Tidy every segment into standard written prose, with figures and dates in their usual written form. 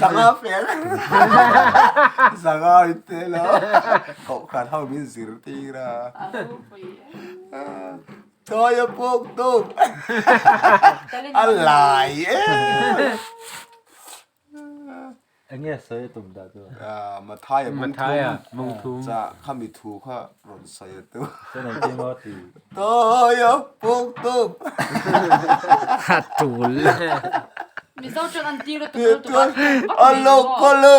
Sanga fel. Sanga in te lo. Kohhran ho min zirtir a. A ropui e. Tawia puk tum. A lai e. Enge sawi a tum dah chu? Mathaia Mathaia bungthum cha khami thu kha rawn sawi a tum. Chuan engtin maw ti? Tawia puk tum. A tul. Mizo chuan an tir a tum lo tum a tum vak A mai lo maw? ko lo.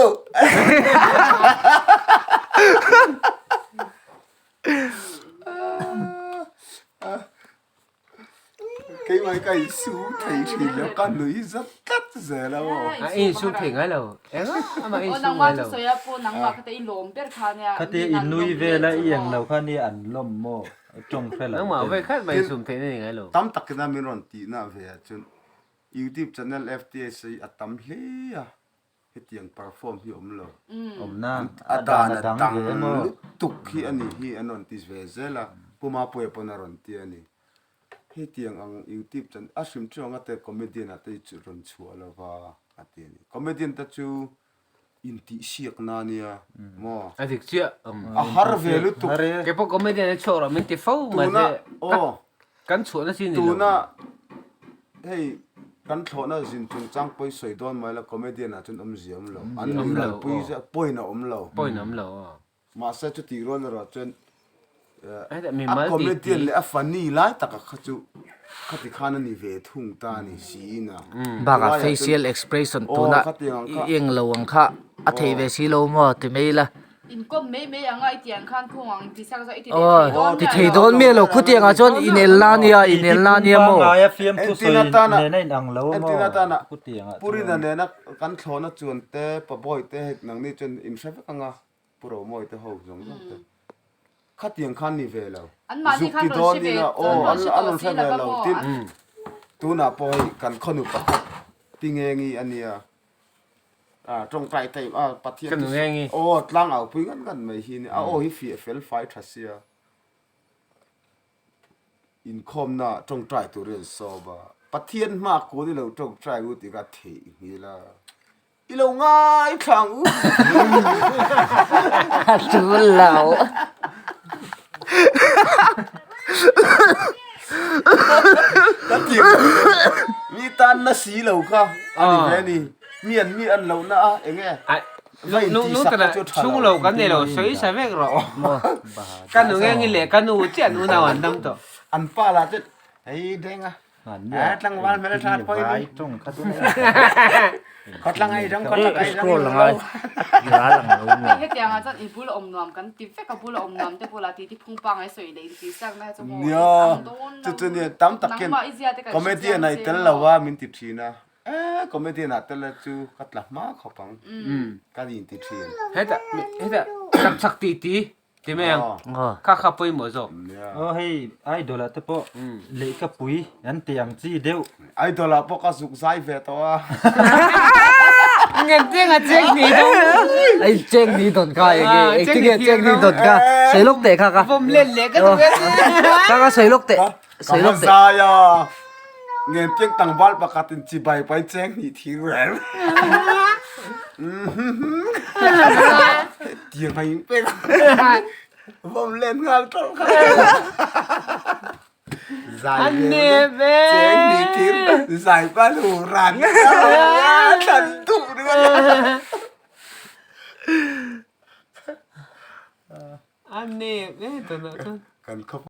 Keimah hi ka insum thei thin lo, ka nui zat tlat zel a maw. A insum thei ngai lo, engah amah a insum ngai lo. Khati i nui vel a i eng lo kha ni an lawm maw, tawng hre lo Nangmah ten. vei khat mah insum theih na ni ngai lo. Tam takina min rawn tihna ve ah chuan YouTube channel FTS hi a tam hle a, hetiang perform hi awm lo. Awmna A a dan dan a a dang dang ve emaw. lutuk hi a nih hi an rawn ti ve zel a, Pu Mapuia pawn a rawn ti a ni. Hetiang ang YouTube chan a hrim chu anga te comedian ah te hi rawn chhuah lo va a ti a ni. Comedian te chu intihsiak na ania maw. A dik chiah. A har ve lutuk. Keipawh comedian a chhuak rawh min ti fo Tuna mahse aw. Kan chhuahna chi ni lo. Tuna hei kan thlawhna zin chungchang pawi sawi dawn mai la comedian ah chuan awmzia awm lo. An Awm lo, nunpui aw. zia point a awm lo. Point a awm lo aw. Mahse chutih rual erawh chuan Heta a mimal ti comedian ti. leh a funny lai taka kha chu khati khan a ni ve thung ta a ni siin a. Bakah Chulaiah chuan facial expression aw tuna khatiang ang kha. i eng lo ang kha a theih Aw. ve si lo maw ti mai ila. Inkawm mai mai anga i tiang khan khung ang ti sak zawk i ti leh thei dawn Ti thei dawn miah lo khutiang ah chuan inel na ania inel na ania maw. Pangngai a fiamthu sawi nena in ang lo a maw khutiang ah chuan. Purina nena kan thlawhna chuan te pabawi te hei nangni chuan in hre vek anga Pu Romawi te ho zawng zawng te khatiang khan ni ve lo zuk ti dawn ila aw an rawn hre ve lo tin tunah pawh hei kan khawnu pakhat Tingengi ania. A tawngtai taih a Pathian Ka chu nungeng i. aw tlang au pui ngat ngat mai hi ni a aw hi fiah fel fai tha sia inkhawmna tawngtai turin an sawm a Pathian hma kun i lo tawngtai u tih kha theih nghil a i lo ngaithla ang u. A tul lo. Ka ti mi tan na si lo kha a ni ve ni mi an mi an lo na a enge va in ti sak kha chu tha Chhung lo kan nei lo sawi sa vek rawh ka nu nge ngi leh ka nu chiah nu nau an dam tawh an pa lah chu hei deng a tlangval hmel that pawh i khawtlang ai rang khawtlang ai rang Scroll angai ral ang lo maw. Hetiang ah chuan i bula awm nuam kan ti vek a bula awm nuam te bulah ti ti phung pangai sawi leh in ti sak na chu maw Nia ang dawn chu lo chu nia tam takin nangmah i zia te kan hre comedian chiang ah i che tel maw. lo a min ti thin a e comedian ah tel a chu ka tla hma khawp ang ka in ti thin. Heta heta chak chak ti ti Ti mai ang. Kha kha pawimawh zawk. Aw hei idol ah te pawh lehkha pui an ti ang chi deuh. Idol ah pawh ka zuk zai ve tawh a. Ngen cheng a cheng ni dawn. Ai cheng ni dawn kha enge engtin nge cheng ni dawn kha sawi lawk teh kha ka. Vawm len leh ka duh e. Kha ka sawi lawk teh. Ka va zai a. Ngen piang tlangval pakhat in chibai pai cheng hnih thir rel. Tiang a in pek. Vawm len nghal tawlh kha. Zai ve cheng hnih thir zai pa lu ran. Thlan duh ringawt. An nep e tunah chuan. Kan khawp.